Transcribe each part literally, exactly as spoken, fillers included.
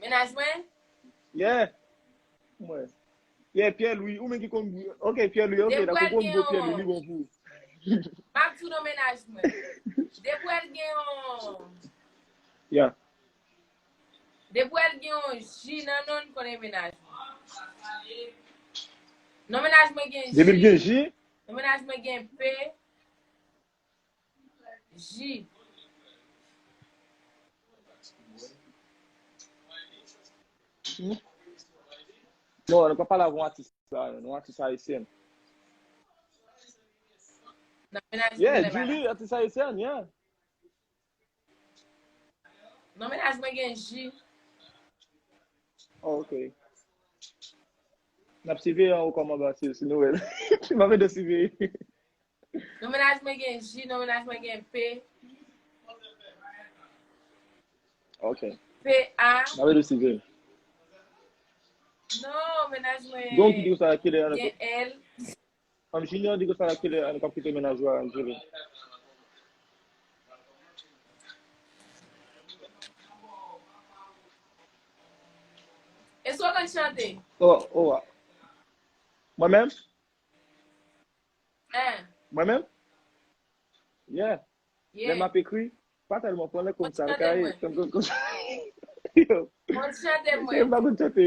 Mennaj mwen? Yeah. Mwen. Yeah, Pierre Louis, ou menm ki konn, ok, Pierre Louis, ok, dakò, ou konn gwo Pierre Louis, li bon pou ou. M ap di w non mennaj mwen. Depi w gen yon Yeah. Depi w gen yon J nan non, m konnen mennaj mwen. Non mennaj mwen gen J. Depi l gen J? Non mennaj mwen gen P. J. Non, nou pa pale avè yon atis la, yon atis ayisyèn. Nan mennaj Yeah, mwen, Julie, atis ayisyèn, yeah. Non mennaj mwen gen J. Oh, ok. N ap siveye an ou kòman ba si, si nou wè l. M ap ede siveye. Non mennaj mwen gen J, non mennaj mwen gen P. Ok. P A. M ap ede siveye. Non, mennaj mwen Gon ki di konsa kilè an gen L. An Junior di konsa kilè an k ap kite mennaj ou a Angelo. Èske w konn chante? Oh, oh. Mwen menm? Hein? Mwen menm? Yeah. Lè Yeah. m ap ekri, pa tèlman pran lè konsa, Konn chante kay, mwen. konn, konn, konn, yo, Konn chante m mwen. pa konn chante.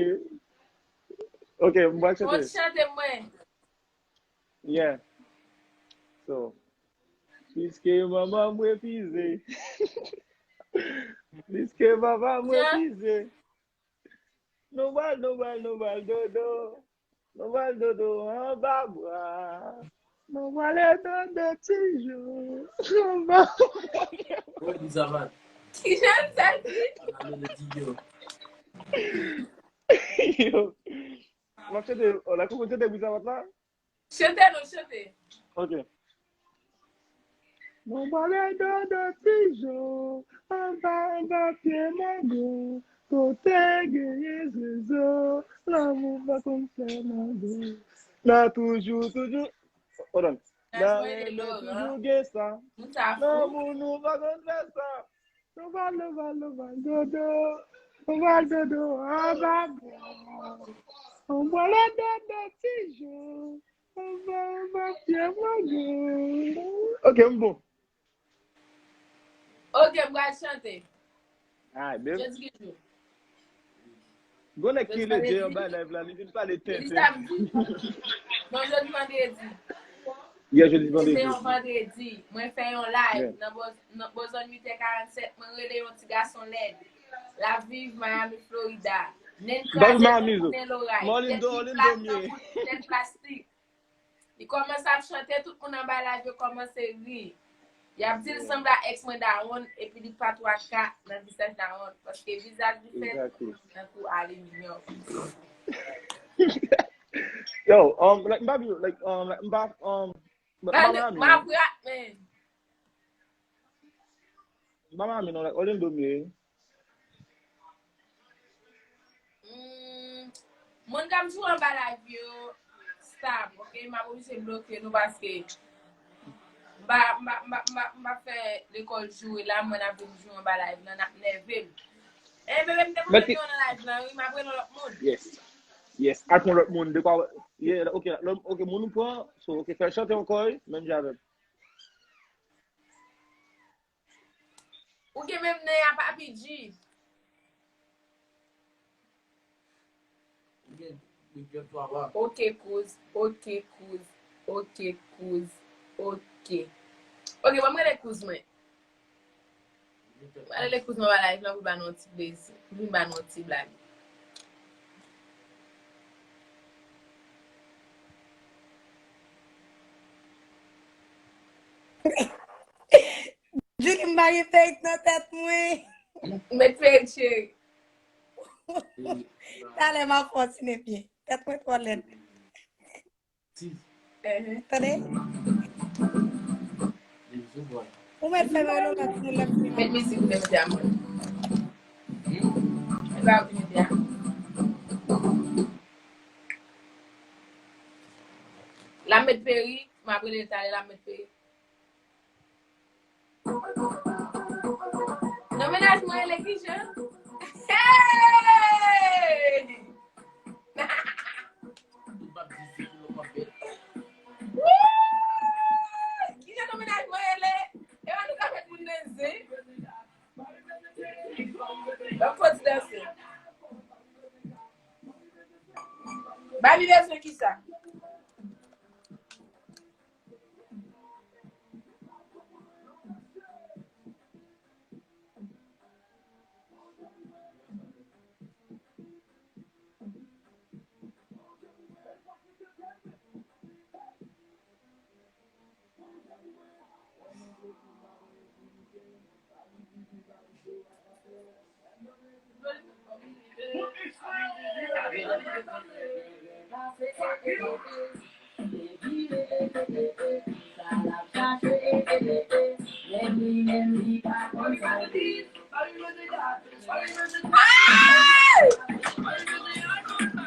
Ok, m pral Konn chante. Chante mwen. Yeah. So, piske manman m refize. Piske papa m Yeah. refize. Nou pral, nou pral, nou pral dodo. Nou pral dodo anba bra. Nou pral dodo toujou. Anba bra. Oi, Elizabeth. Ki jan sa di? Ana melodi yo. Yo. M ap chante, oh, la koko chante Elizabeth la? Chante non, chante. Ok. Nou pral dodo toujou, anba, anba pye mango, kote genyen zozo, lanmou pa konn fè mango. Nan toujou, toujou, hold on. Nan renmen toujou gen sa. Lanmou nou pa konn fè sa. Nou pral, nou pral, nou pral dodo. Nou pral dodo anba bra. Nou pral dodo toujou. Anba, anba pye mango. Ok, m bon. Ok, m pral chante. Alright, babe. Jodi ki jou? Gon nèg ki rele Jay anba live la, li vin pale Jodi tenten. Samdi. Non, jodi Vandredi. Yeah, jodi Se Vandredi. Yon Vandredi. Mwen fè yon live Yeah. nan bò, nan bò zòn uit è karannsèt. Mwen rele yon ti gason lèd. L ap viv Miami, Florida. Nen Li pa viv kraze, Miami, tout zo. nen loray. Malindo, Tèt li Lindo plat m ye. Tankou tèt plastik. Li kòmanse ap chante, tout moun anba live yo kòmanse ri. Y ap di l sanble a ex mwen dawonn, epi li pa twa ka nan visaj dawonn, paske vizaj li fèt Exactly. Tankou aliminyòm. Yo, um, like, m pa, like, um, like, m pa, um, m pa Gade, Miami, m ap rap, men. M pa Miami, non, like, Orlando m ye. Hmm, moun k ap jwe anba live yo, stop, ok? M ap oblije bloke nou paske m pa, m pa, m pa, m pa, m pa fè lekòl joure la, mwen ap vin jwe anba live lan, n ap nève m. Eh, bebe, m te pou Mèt mete w nan live lan, wi, m ap rele lòt moun. Yes. Yes. Ak yon lòt moun, de kwa, yeah, ok, lòt, ok, moun ou pran, so, ok, fè chante ankò, wi, menm jan avè m. Ou gen menm nen a Papi G. Ou gen, ou gen twa ba. Ok, kouz. Ok, kouz. Ok, kouz. Ok. Ok, ban m rele kouz mwen. Mwen rele kouz mwen ba live lan pou l ba nou yon ti plezi. Pou l vin ba nou yon ti blag. Julie, m pa gen perik nan tèt mwen. Met perik, cheri. Talè m ap fè yon ti nepye. Tèt mwen twò lèd. Ti. Ehe. Tande? Li sou bò. Ou mèt fè mwen yon lòt moun lè m fini. Met mizik ou te mete a mwen. E pa ou te mete a. L ap met perik, m ap rele l talè, l ap met perik. Non, mennaj mwen rele kijan? Hey! Ban m fò ti danse. Ba li bezwen kisa?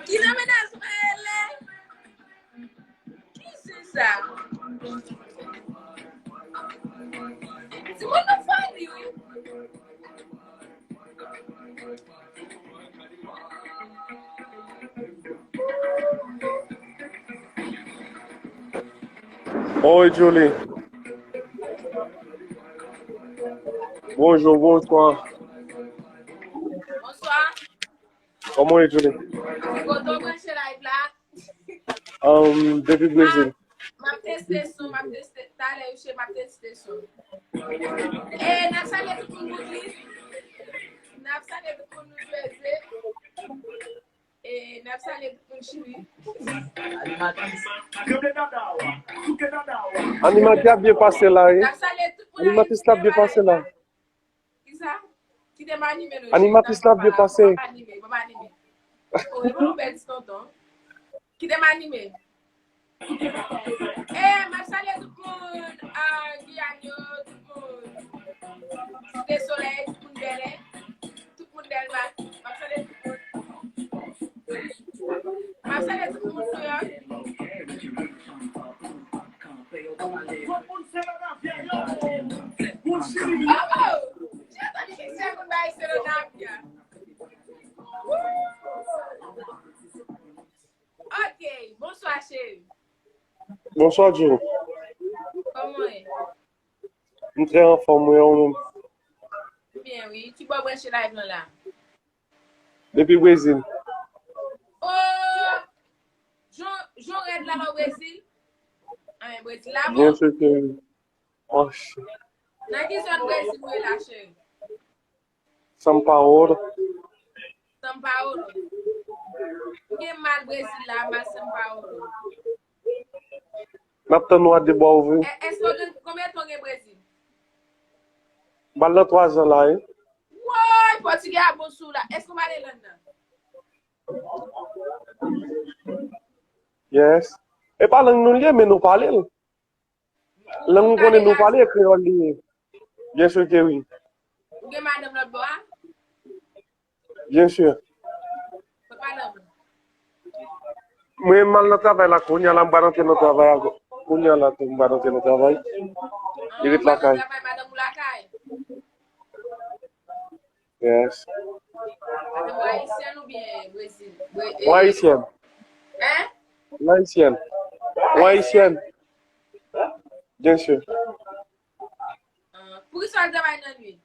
Ki nan mennaj mwen rele? Ki se sa? Timoun nan funny wi. Oi, Julie. Bonjou, bonswa. Bonswa. Kòman w ye, Julie? Kote w branche live la? Um, depi Brezil. M ap teste son, m ap teste, talè yo che, m ap teste son. E, n ap salye tout moun Boutlis. N ap salye tout moun New Jersey. E, n ap salye tout moun Chili. Animatè ap byen pase la, wi. N ap salye tout moun Ayiti. Animatris la ap byen pase la. Kisa? Kite m anime non. Animatris la ap byen pase. M ap anime, m ap anime. O, e pa yon bèl ti tonton. Kite m anime. E, m ap salye tout moun, ah, Giyàn yo, tout moun Site Solèy, tout moun Bèlè, tout moun Dèlma. M ap salye tout moun. M ap salye tout moun Nouyòk. Oh! J'ai entendu que c'est un bail, c'est le Navia. Ok, bonswa cheri. Bonswa, Joe. Kòman w ye? M trè anfòm, wi, ou menm? Byen, wi. Ki bò w branche live lan la? Depi Brezil. Oh! Jan, jan rèd la, la w Brezil? Anyen, Brezil la bon? Byen sou ke wi. Oh, shit. Nan ki zòn Brezil ou ye la, cheri? São Paulo. São Paulo. Ou gen mal Brezil la, mal São Paulo. M ap tann ou a de bò ouvri. È-, èske w gen, konbyen tan w gen Brezil? M al nan twa zan la, wi. Woy, pòtigè a bon sou w la. Èske w pale lang nan? Yes. E pa lang nou l ye, men nou pale l. Lang nou konnen nou pale, e kreyòl li ye. Byen si ke wi. Ou gen madanm lòt bò a? Byen si. Kot madanm ou? Mwen, m al nan travay la, kounye a la, m pral antre nan travay a. Kounye a la, tou, m pral antre nan travay. Li ret lakay. Travay madanm ou lakay? Yes. Madanm ou ayisyèn oubyen Brezil? Bre-, ou ayisyèn? Hein? Ou ayisyèn? Ou ayisyèn? Byen si. Ah, poukisa w al travay nan nwit?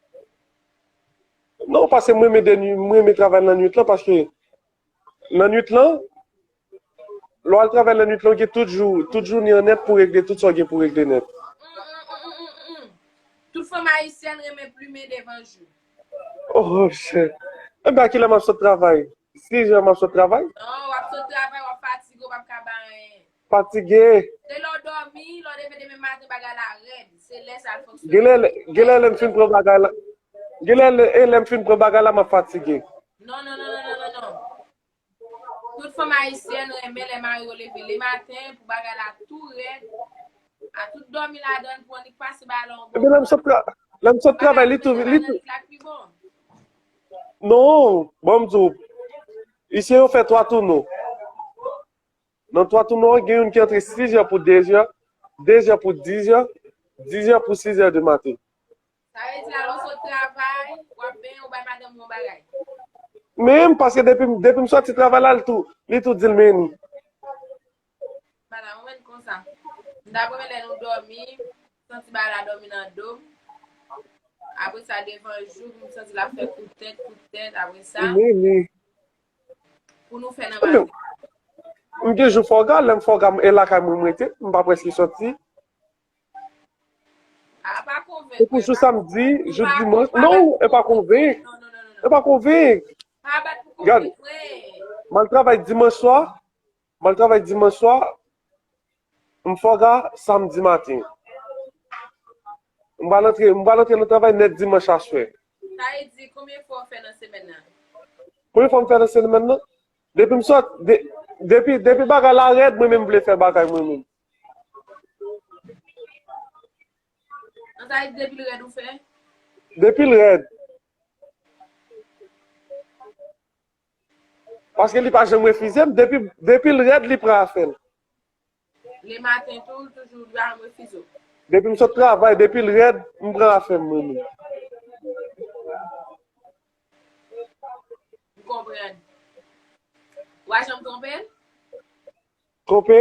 Non, paske mwen renmen de nwi-, mwen renmen travay nan nwit lan, paske nan nwit lan, lè w al travay nan nwit lan, w gen tout jou, tout jounen an nèt pou w regle tout sa w gen pou w regle nèt. Mm, mm, mm, mm, mm, mm. Tout fanm ayisyèn renmen plimen devan jou. Oh, shit. Enben, a kilè m ap sot travay? Sis zè m ap sot travay? Non, w ap sot travay, w ap fatige, w p ap ka bay anyen. Fatige. Se lè w dòmi, lè w leve demen maten, bagay la rèd. Se lè sa l fonksyone. Genlè, genlè lè m fin pran bagay la. Genlè, e lè m fin pran bagay la, m ap fatige. Non, non, non. Tout fanm ayisyèn renmen lè mari yo leve le maten pou bagay la tou rèd. A tout dòmi ladan l pou annik pase bagay la yon bò. Ebyen, lè m sot tra-, lè m sot travay, li tou, li tou. Bagay la pi bon. Non, ban m di w. Isi yo fè twa touno. Nan twa touno, gen youn ki antre sis zè pou de zè, de zè pou dis zè, dis zè pou sis zè de maten. Sa vle di la, lè w sot travay, w ap benyen, ou bay madanm ou yon bagay. Men, paske depi, depi m sòti travay la, li tou, li tou di l men. Madanm, ou menm konsa. M ta renmen lè nou dòmi, santi bagay la dòmi nan do m. Apre sa, devan jou, m santi l ap fè kout tèt, kout tèt. Apre sa, wi, wi, pou nou fè nan maten. M gen jou fòga, lè m fòga, e lakay mwen m rete, m pa prèske sòti. A, pa konvenk mwen. Se pou jou samdi, jou dimanch. Non, e pa konvenk. Non, non, non, non, non. E pa konvenk. Pa bat pou konvenk mwen. M al travay dimanch swa. M al travay dimanch swa. M fòga samdi maten. M pral antre, m pral antre nan travay nèt dimanch aswè. Sa vle di, konbyen fwa w fè nan semèn nan? Konbyen fwa m fè nan semèn nan? Depi m sòt, de, depi, depi bagay la rèd, mwen menm m vle fè bagay mwen menm. An, sa vle di depi l rèd ou fè? Depi l rèd. Paske li pa janm refize m, depi, depi l rèd, li pran afè l. Lematen tou, toujou li pa janm refize w. Depi m sot travay, depi l rèd, m pran afè m mwen menm. M konprann. Ou pa janm twonpe l? Twonpe?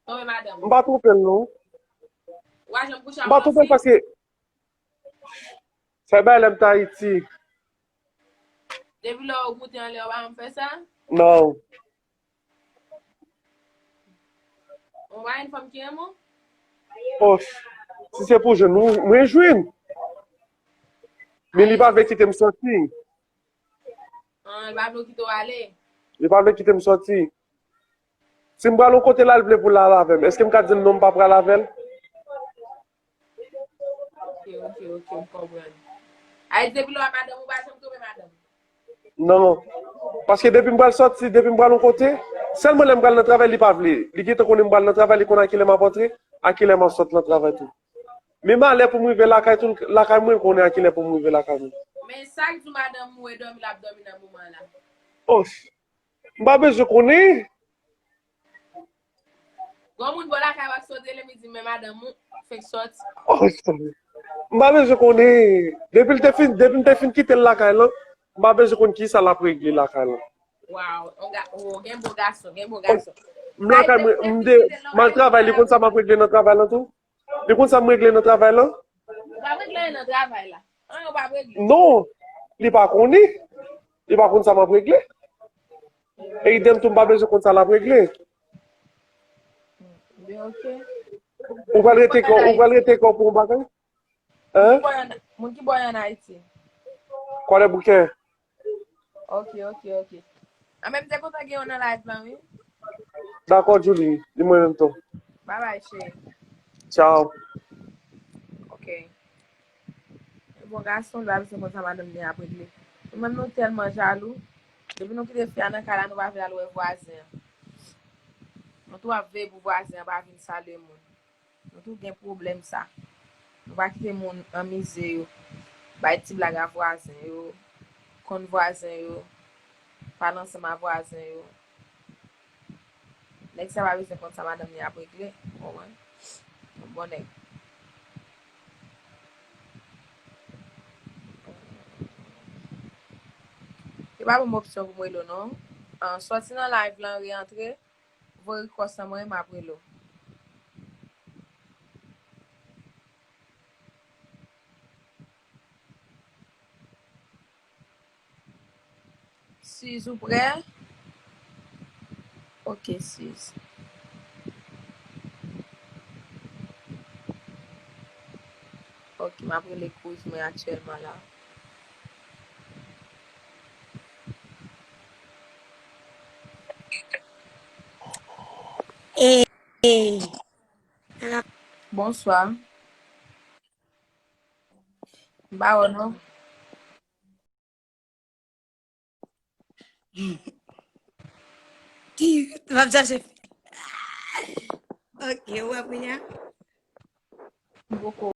Twonpe madanm ou? M pa twonpe l non. Ou pa janm kouche avè yon fi? M pa twonpe l paske sa bay lè m t Ayiti. Depi lè w moute anlè, ou pa janm fè sa? Non. Ou pa yon fanm ki renmen w? Oh, si se pou jwenn, mwen, mwen jwenn. Men li pa vle kite m sòti. Ah, li pa vle w kite w ale? Li pa vle kite m sòti. Si m pral yon kote la, l vle pou l al avè m. Èske m ka di l non, m pa pral avè l? Ok, ok, ok, m konprann. Ay, depi lè w a madanm ou pa janm twonpe madanm? Non. Paske depi m pral sòti, depi m pral yon kote, sèlman lè m pral nan travay, li pa vle. Li gentan konnen m pral nan travay, li konn a kilè m ap antre, a kilè m ap sot nan travay tou. Men malè pou m rive lakay tou, lakay mwen, konnen a kilè pou m rive lakay mwen. Men sa k di w madanm ou e dòmi l ap dòmi nan moman la? Oh, m pa bezwen konnen. Gon moun bò lakay w ap sot rele m, li di, men madanm ou fenk sòti. Oh, m pa bezwen konnen. Depi l te fin, depi m te fin kite l lakay lan, m pa bezwen konn kisa l ap regle lakay lan. Waw, on ga-, oh, gen bon gason, gen bon gason. M lakay mwen, m de, m al travay, li konn sa m ap regle nan travay lan tou? Li konn sa m regle nan travay lan? Ou pa regle anyen nan travay la. Anyen ou pa regle. Non, li pa konnen. Li pa konn sa m ap regle. E idèm tou, m pa bezwen konn sa l ap regle. Byen, ok. Ou pral rete kò, ou pral rete kò pou yon bagay? Hein? Moun ki bò y an, moun ki bò y an Ayiti? Kwadèboukè. Ok, ok, ok. An menm te kontan gen w nan live lan, wi. Dakò, Julie. Di mwen menm tou. Bye bye, cheri. Ciao. Ok. Bon, gason, li pa bezwen konn sa madanm li ap regle. Nou menm nou tèlman jalou. Depi nou kite fi a nan kay la, nou pa vle al wè vwazen an. Nou tou ap veye pou vwazen an pa vin salye moun. Nou tou gen pwoblèm sa. Nou pa kite moun anmize yo, bay ti blag a vwazen yo, konn vwazen yo, pale ansanm a vwazen yo. Nèg sa pa bezwen konn sa madanm li ap regle, ou konprann? Bon nèg. Yo pa ban m opsyon pou m rele w non. An, sòti nan live lan, reantre. Voye request an mwen, m ap rele w. Suze, ou prè? Ok, Suze. Ok, m ap rele kouz mwen aktyèlman la. E, e. Bonswa. M pa wè w non. Ki, m ap chache. Ok, ou wè kounye a? M poko